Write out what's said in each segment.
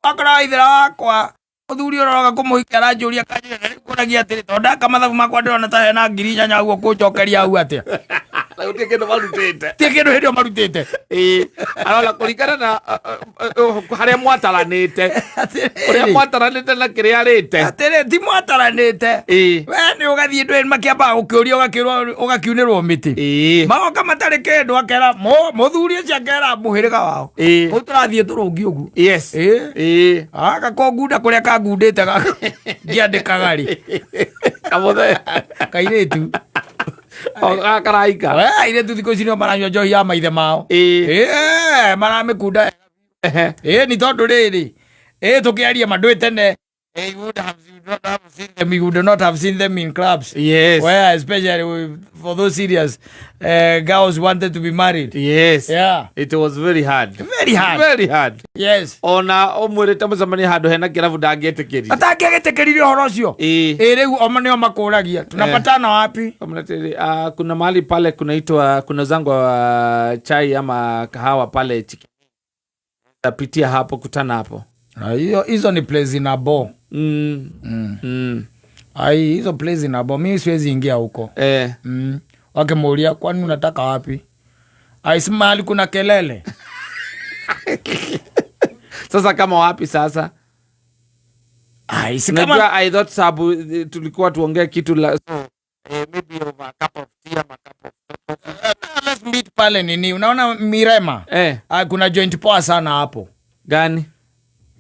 Wakora waithĩra wakwa mũthuri ũroga kũmũhikia aranjũria kanjũria na rĩu kũragia atĩrĩ, tondũ ndaka mathabu makwa ndĩrona ta hena 8,000 ũguo kũnjokeria hau atĩa? Na gũtirĩ kĩndũ marutĩte. Ti kĩndũ hĩndĩ ĩyo marutĩte. Ĩĩ, arona kũringana na harĩa mwataranĩte, ũrĩa mwataranĩte na kĩrĩa arĩte. Atĩrĩ, ti mwataranĩte. We nĩ ũgathiĩ ndwĩ makĩambaga gũkĩũria, ũgakĩrwo, ũgakiunĩrwo mĩtĩ. Magoka matarĩ kĩndũ, akera mũthuri ũcio akera mũhĩrĩga wao, kũu tũrathiĩ tũrũngi ũguo. Gaka kongunda kũrĩa kangundĩte gaka ngĩandĩkaga rĩ. Kamũthee. Kairĩtu. O gaka karaika. We, airĩtu thikũ ici nĩo maranyua njohi ya maithe mao. Maramĩkunda. Nĩ tondũ rĩrĩ, tũkĩaria ma ndũĩ tene. You would have, you would not have seen them, you would not have seen them in clubs. Where especially for those serious girls wanted to be married. It was very hard. Very hard. Very hard. Ona ũmwĩrĩte mũcemanie handũ hena kĩrabu ndangĩetĩkĩrire. Atangĩagĩtĩkĩrire ũhoro ũcio. Ĩ rĩu o nĩo makũragia tunapatana wapi? Kamwĩra atĩrĩrĩ, kuna mahali pale kunaitwa kuna zangwa chai ama kahawa pale chiki. Tapitia hapo, kutana hapo. Ah, hiyo hizo ni place ina bo. Ai, hizo place ina bo, mimi siwezi ingia huko. Wakimuulia, "Kwani unataka wapi?" Ai, si mahali kuna kelele. Sasa kama wapi sasa? Ai, si Unajua, kama I thought sababu tulikuwa tuongee kitu la so, maybe over a cup of tea ama cup of coffee. Let's meet pale nini, unaona Mirema? Ah, kuna joint poa sana hapo. Gani?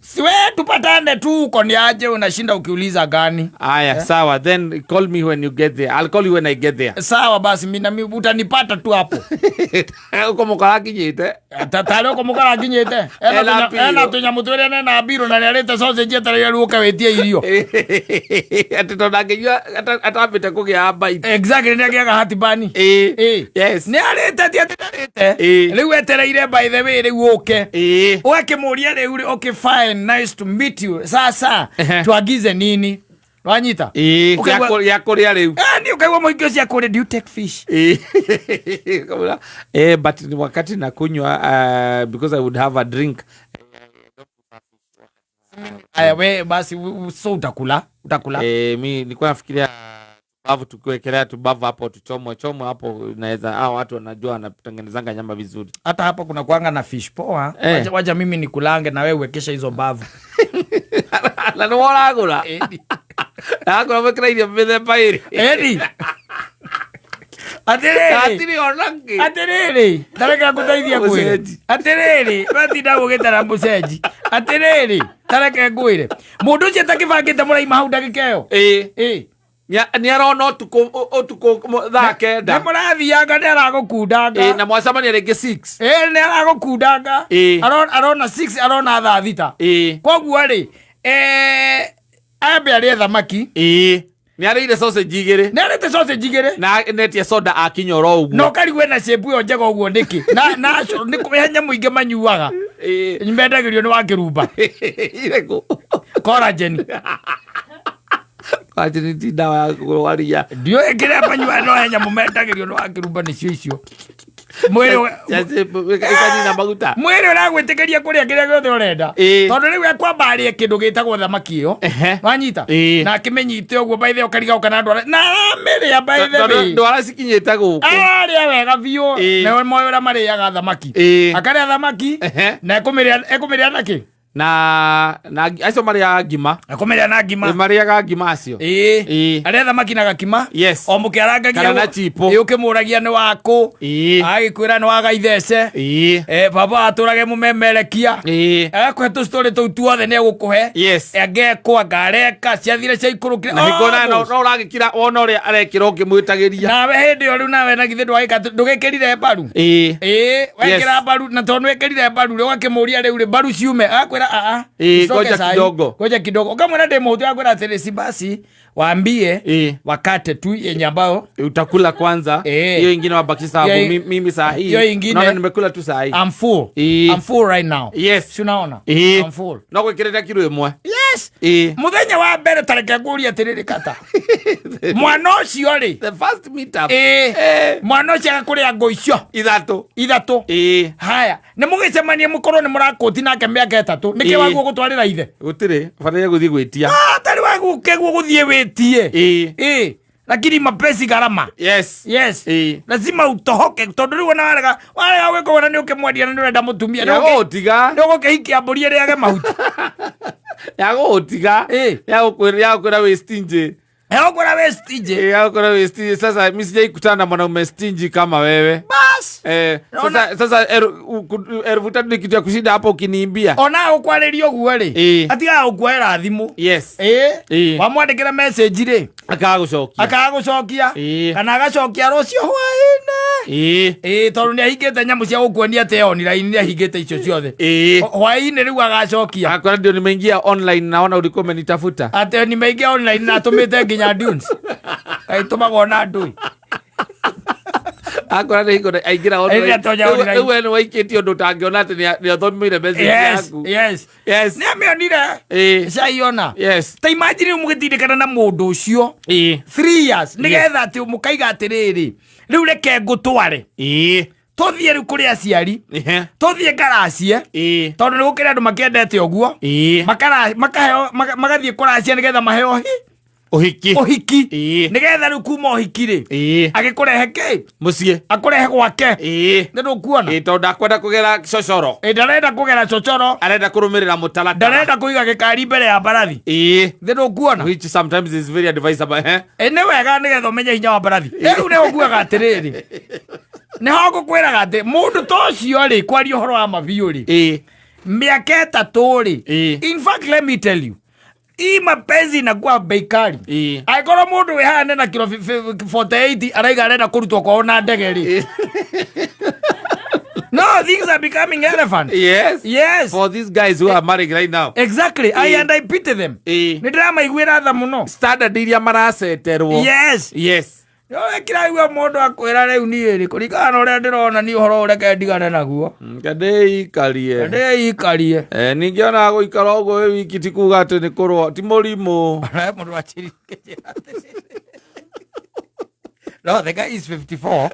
Si we tupatane tu huko, ni aje unashinda ukiuliza gani? Aya, sawa. Then call me when you get there. I'll call you when I get there. Sawa basi, mimi na mimi utanipata tu hapo. Uko mũkora akinyĩte. Tarĩ ũko mũkara akinyĩte. Ena mbirũ. Ena tũnyamũ twĩrĩa nena mbirũ na nĩarĩte sausage etereire rĩu ũke wĩtie irio. Atĩ tondũ angĩnyua atambĩte kũgĩa bite. Exactly, nĩagĩaga hatibani. Nĩarĩte, ti atĩ ndarĩte. Rĩu etereire, by the way, rĩu ũke. Ũgakĩmũria rĩu rĩ, "Okay, fine, nice to meet you. Sasa tuagize nini?" Wanyita? Gĩa kũrĩa rĩu. Eh, ni ukaigua mũingĩ ũcio akũrĩa, "Do you take fish?" Kamwĩra, but ni wakati nakunywa, because I would have a drink. Aya, we basi so utakula utakula. Mi nilikuwa nafikiria tubavu, tukiwekelea tubavu hapo, tuchomwe chomwe hapo, naweza, hao watu wanajua wanatengenezanga nyama vizuri. Hata hapa kuna kuanga na fish poa. Wacha mimi nikulange na wewe uwekesha hizo mbavu. Na nĩ woragũra agũra mwĩkĩra irio mĩthemba ĩrĩ. Edi, atĩrĩrĩ. Hatirĩ ona kĩ. Atĩrĩrĩ, tareke ngũteithie ngwĩre. Mũcenji. Atĩrĩrĩ, wetinda gũgĩtara mũcenji. Atĩrĩrĩ, tareke ngwĩre, mũndũ ũcio atakĩbangĩte mũraima hau ndagĩka ĩyo. Nĩ arona ũtukũ thaa 9. Nĩ mũrathianga, nĩ aragũkundanga. Na mwacemania rĩngĩ 6. Ĩ, nĩ aragũkundanga. Arona 6, arona thaa 6. Koguo rĩ, ambe arĩe thamaki. Nĩ arĩire sausage igĩrĩ. Nĩ arĩte sausage igĩrĩ. Na netie soda akinya oro ũguo. Na ũkarigwo ena shape ĩyo njega ũguo nĩkĩ, na nĩ kũhe nyamũ ingĩ manyuaga. Mendagĩrio nĩ wa kĩrumba. Irĩkũ? Collagen. Collagen ti ndawa ya kũrwaria. Ndiũĩ kĩrĩa manyuaga, no he nyamũ mendagĩrio nĩ wa kĩrumba, nĩcio icio mwĩrĩ Ikanina maguta. Mwĩrĩ ũragwĩtĩkĩria kũrĩa kĩrĩa gĩothe ũrenda. Tondũ rĩu ekwamba arĩe kĩndũ gĩtagwo thamaki ĩyo. Wanyita? Na akĩmĩnyite ũguo, by the way, ũkariga kana ndwara na aramĩrĩa, by the Tondũ way. ndwara cikinyĩte gũkũ. Ararĩa wega biũ. Na moĩ ũrĩa marĩaga thamaki. Akarĩa thamaki. Na ekũmĩrĩa na kĩ? Na acio marĩaga ngima. Ekũmĩrĩa na ngima. Ĩ, marĩaga ngima acio. Arĩa thamaki na gakima. O mũkĩarangagia. Kana na chipo. Ũkĩmũragia nĩ wakũ. Agĩkwĩra nĩ wagaithece. Baba atũrage mũmemerekia. Agakũhe tũstory tũu tuothe nĩ egũkũhe. Angekwo angareka ciathire ciaikũrũkire. Na hingo nawe no ũragĩkira wona ũrĩa arekĩra ũngĩmwĩtagĩria. Nawe hĩndĩ ĩyo rĩu nawe na githĩ ndwagĩka ndũgĩkĩrire mbaru? Wekĩra mbaru, na tondũ wĩkĩrire mbaru rĩ, ũgakĩmũria rĩu rĩ, mbaru ciume, agakwĩra aa. Ngoja Usisoke sahi. Kidogo. Ngoja kidogo. Ukamwona ndĩ mũhũtu, agakwĩra atĩrĩ, si basi waambie wakate tu yenye ambayo utakula kwanza, hiyo ingine wabakisha sababu mimi saa hii Hiyo ingine- naona nimekula tu saa hii. I'm full. I'm full right now. Si unaona? I'm full. No gwĩkĩrĩte kiro ĩmwe. Yes. Yes. Muthenya wa mbere tareke ngũrie atĩrĩrĩ, kata mwana ũcio rĩ, The first meet up. Mwana ũcio agakũrĩa ngũ icio Ithatũ. Ithatũ. Haya, nĩ mũgĩcemanie, mũkorwo nĩ mũrakũti nake mĩaka 3, nĩkĩ waguo gũtwarĩra ithe? Gũtirĩ bataire gũthiĩ gwĩtia. Ah, tarĩ waguo keguo gũthiĩ wĩtie. Lakini mapenzi gharama. Yes. Lazima utohoke, tondũ rĩu ona warega warega gwĩka ũguo na nĩ ũkĩmwendia na nĩ ũrenda mũtumia, Ya gũgũtiga. Nĩ ũgũkĩhikia mbũri ĩrĩage mahuti. Ya gũgũtiga. Ya gũkwĩra wĩ stingy. Egũkwĩra wĩ stingy. Ya gũkwĩra wĩ stingy. Sasa mi sijai kutana na mwanaume stingy kama wewe. Bas. Sasa 3,000 ni kitu ya kushinda hapo ukiniimbia. Ona gũkwarĩria ũguo rĩ, atigaga gũkuoera thimũ. Wamwandĩkĩra message rĩ, Akaga gũcokia. Akaga gũcokia. Kana agacokia rũciũ hwaĩ-inĩ. Tondũ nĩ ahingĩte nyamũ cia gũkuonia atĩ online, nĩ ahingĩte icio ciothe. Hwaĩ-inĩ rĩu agacokia. Akwĩra ndio nimeingia online, naona ulikuwa umenitafuta. Atĩ nimeingia online na atũmĩte nginya dunes kaitũmagwo na ndũi. Akwĩra nĩ hingo aingĩra online. Ĩrĩa atonya Rĩu- online. Rĩu we nĩ waikĩtie ũndũ ũtangĩona atĩ nĩ athomeire message yaku. Nĩ amĩonire. Caiona. Ta imagine rĩu mũgĩtindĩkana na mũndũ ũcio 3 years, nĩgetha atĩ mũkaiga atĩrĩrĩ, rĩu reke ngũtware, tũthiĩ rĩu kũrĩ aciari, tũthiĩ ngaracie, tondũ nĩ gũkĩrĩ andũ makĩendete ũguo. Makaheo magathiĩ kũracia nĩgetha maheo hi Ũhiki. Ũhiki. Nĩgetha rĩu kuma ũhiki rĩ, agĩkũrehe kĩ? Mũciĩ. Akũrehe gwake. Nĩ ndũkuona? Tondũ ndakwenda kũgera cocoro. Ndarenda kũgera cocoro. Arenda kũrũmĩrĩra mũtaratara. Ndarenda kũiga gĩkari mbere ya mbarathi. Nĩ ndũkuona? Which sometimes is very advisable. Nĩ wega nĩgetha ũmenye hinya wa mbarathi. Rĩu nĩ ũkuaga atĩrĩrĩ, nĩho ngũkwĩraga atĩ mũndũ ta ũcio rĩ, kwaria ũhoro wa mabiũ rĩ, mĩaka 3 rĩ, in fact, let me tell you, hii mapenzi inakuwa bei kali. Angĩkorwo mũndũ wĩ haha na kilo 48 araiga arenda kũrutwo kwao na ndege rĩ, no things are becoming elephant. For these guys who are married right now. Exactly. I and I pity them. Nĩ ndĩramaiguĩra tha mũno. Standard iria maraceterwo. Kĩraigua mũndũ akwĩra, rĩu niĩ rĩ, kũringana na ũrĩa ndĩrona niĩ, ũhoro ũreke ndigane naguo. Ndĩikarie. Ndĩikarie. Ningĩ ona gũikara ũguo wĩ wiki ti kuga atĩ nĩ kũrũa, ti mũrimũ. Mũndũ achiri. No, the guy is 54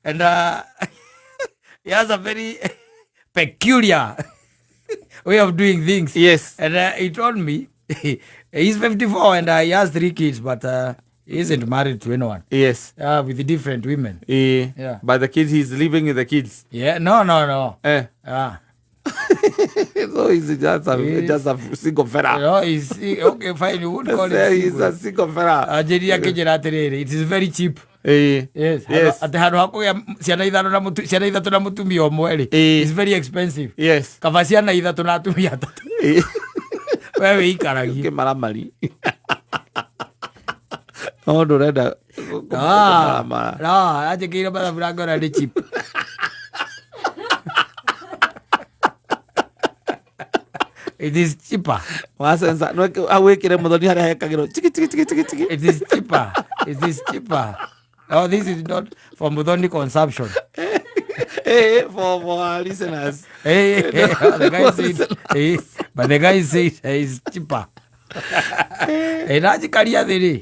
and he has a very peculiar way of doing things. And he told me he's 54 and he has three kids, but he isn't married to anyone. With different women. Yeah. But the kids, he's living with the kids. Yeah, no. So he's just a single fella. No, okay, fine, you would call it He's single. a single fella. Anjĩrire akĩnjĩra atĩrĩrĩ, it is very cheap. Yes. Atĩ handũ ha kũgĩa ciana ithano na ciana ithatũ na mũtumia ũmwe rĩ, it's very expensive. Kaba ciana ithatũ na atumia atatũ. We wĩikaragie. Kĩmaramari. No ndũrenda kũmaramara. No, anjĩkĩire mathabu na ngona nĩ cheap. It is cheaper. Wacenza no awĩkĩre mũthoni harĩa hekagĩrwo chiki chiki chiki chiki chiki. It is cheaper. It is cheaper. No, this is not for Muthoni consumption. For our listeners. Hey, hey, the guy said, hey, but the guy said it's cheaper. Nanjikaria thĩ rĩ,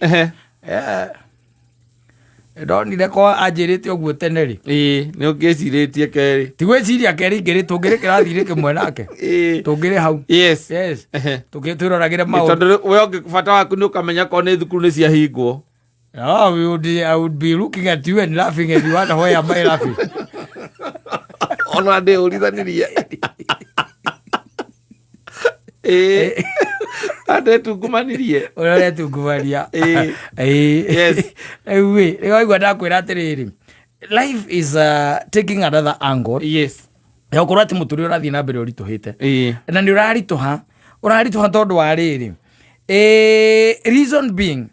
ndonire ko anjĩrĩte ũguo tene rĩ, Nĩ ũngĩcirĩtie kerĩ. Ti gwĩciria kerĩ, ingĩrĩ tũngĩrĩ kĩrathi-inĩ kĩmwe nake, tũngĩrĩ hau. Twĩroragĩre maũndũ. Tondũ we ũngĩ bata waku nĩ ũkamenya korwo nĩ thukuru nĩ ciahingwo. No, I would be looking at you and laughing, and you wonder why am I laughing. Ona ndĩũrithanirie. Andetungumanirie. Ũrĩa ũretungumania. Rĩu ĩ, rĩu waigua ndakwĩra atĩrĩrĩ, life is taking another angle ya gũkorwo atĩ mũtũrĩre ũrathiĩ na mbere ũritũhĩte. Na nĩ ũraritũha, ũraritũha tondũ wa rĩrĩ, reason being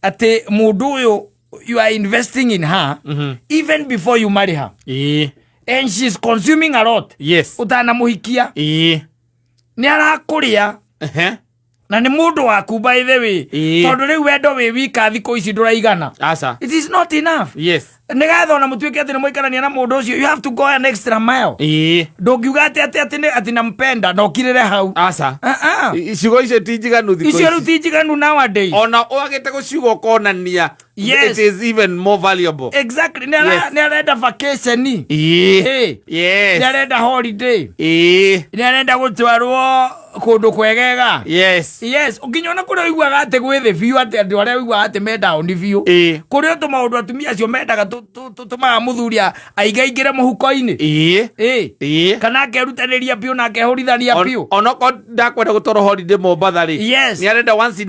atĩ mũndũ ũyũ, you are investing in her even before you marry her, and she's consuming a lot. Ũtanamuhikia, nĩ arakũrĩa. Na nĩ mũndũ waku, by the way. Tondũ rĩu wendo wĩ wika thikũ ici ndũraigana. Aca. It is not enough. Nĩgetha ona mũtuĩke atĩ nĩ mũikarania na mũndũ ũcio, you have to go an extra mile. Ndũngiuga atĩ nampenda na ũkirĩre hau. Aca. Ah, ah. Ciugo icio ti njiganu thikũ Icio rĩu ici. ti njiganu nowadays. Ona wagĩte gũciuga ũkonania it is even more valuable. Exactly. Nĩ nĩ arenda vacation. Nĩ arenda holiday. Nĩ arenda gũtwarwo kũndũ kwegega. Yes, nginya ona kũrĩa ũiguaga atĩ gwĩ thĩ biũ, atĩ andũ arĩa ũiguaga atĩ me down biũ, kũrĩ o tũmaũndũ atumia acio mendaga tũmaga mũthuri aigaingĩre mũhuko-inĩ. Kana akerutanĩria biũ na akehũrithania biũ. Onokorwo ndakwenda gũtwarwo holiday Mombatha rĩ, nĩ arenda once in